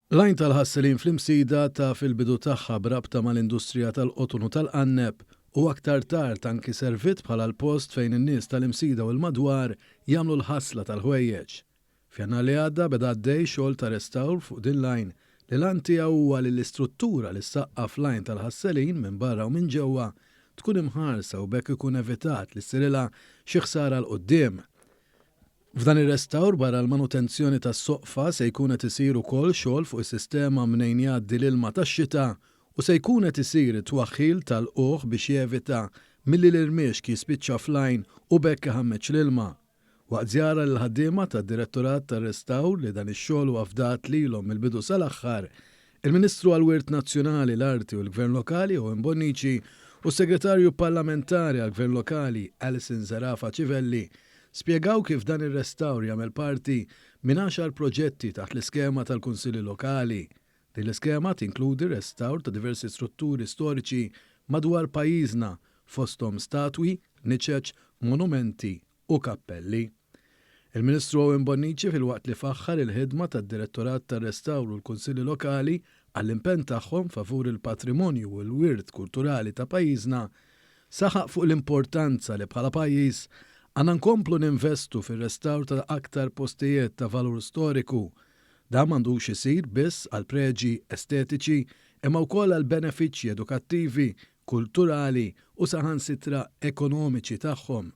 L-Għajn tal-Ħasselin fl-Imsida taf il-bidu tagħha b'rabta mal-industrija tal-qoton u tal-qanneb u aktar tard anki serviet bħala l-post fejn in-nies tal-Imsida u l-madwar jagħmlu l-ħasla tal-ħwejjeġ. F'Jannar li għadda beda għaddej xogħol ta' restawr fuq din l-għajn li l-għan tiegħu huwa li l-istruttura li ssaqqaf l-Għajn tal-Ħasselin minn barra u minn ġewwa tkun imħarsa u b'hekk ikun evitat li ssirilha xi ħsara 'l quddiem. F'dan ir-restawr barra l-manutenzjoni tas-soqfa se jkun qed isir ukoll xogħol fuq is-sistema mnejn jgħaddi l-ilma tax-xita u se jkun qed isir it-twaħħil ta' lqugħ biex jevita milli l-irmiexk jispiċċa fl-għajn u b'hekk iħammeġ l-ilma. Waqt żjara lill-ħaddiema tad-Direttorat tar-Restawr li dan ix-xogħol huwa fdat lilhom mill-bidu sal-aħħar, il-Ministru għall-Wirt Nazzjonali, l-Arti u l-Gvern Lokali Owen Bonnici u s-Segretarju Parlamentari għall-Gvern Lokali Alison Zerafa Civelli spjegaw kif dan ir-restawr jagħmel parti minn għaxar proġetti taħt l-iskema tal-Kunsilli Lokali. Din l-iskema tinkludi restawr ta' diversi strutturi storiċi madwar pajjiżna fosthom statwi, niċeċ, monumenti u kappelli. Il-Ministru Owen Bonnici filwaqt li faħħar il-ħidma tad-Direttorat tar-Restawr u l-Kunsilli Lokali għall-impenn tagħhom favur il-patrimonju u l-wirt kulturali ta' pajjiżna, saħaq fuq l-importanza li bħala pajjiż għandna nkomplu ninvestu fir-restawr ta' aktar postijiet ta' valur storiku. Dan m'għandux isir biss għal preġji estetiċi imma wkoll għall-benefiċċji edukattivi, kulturali u saħansitra ekonomiċi tagħhom.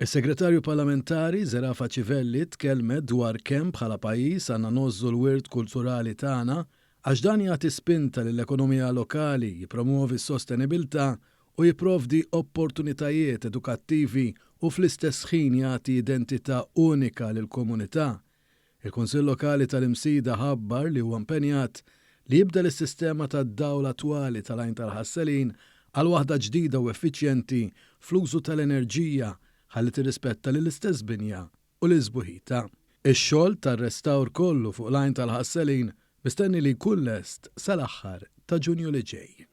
Is-Segretarju Parlamentari Zerafa Civelli tkellmet dwar kemm bħala pajjiż għandna ngħożżu l-wirt kulturali tagħna għax dan jagħti spinta lill-ekonomija lokali, jippromwovi s-sostenibilità u jipprovdi opportunitajiet edukattivi u fl-istess ħin jagħti identità unika lill-komunità. Il-Kunsill Lokali tal-Imsida ħabbar li huwa impenjat li jibdel is-sistema tad-dawl attwali tal-Għajn tal-Ħasselin għal waħda ġdida u effiċjenti fl-użu tal-enerġija ħalli tirrispetta lill-istess binja u lil sbuħitha. Ix-xogħol tar-restawr kollu fuq l-Għajn tal-Ħasselin mistenni li jkun lest sal-aħħar ta' Ġunju li ġej.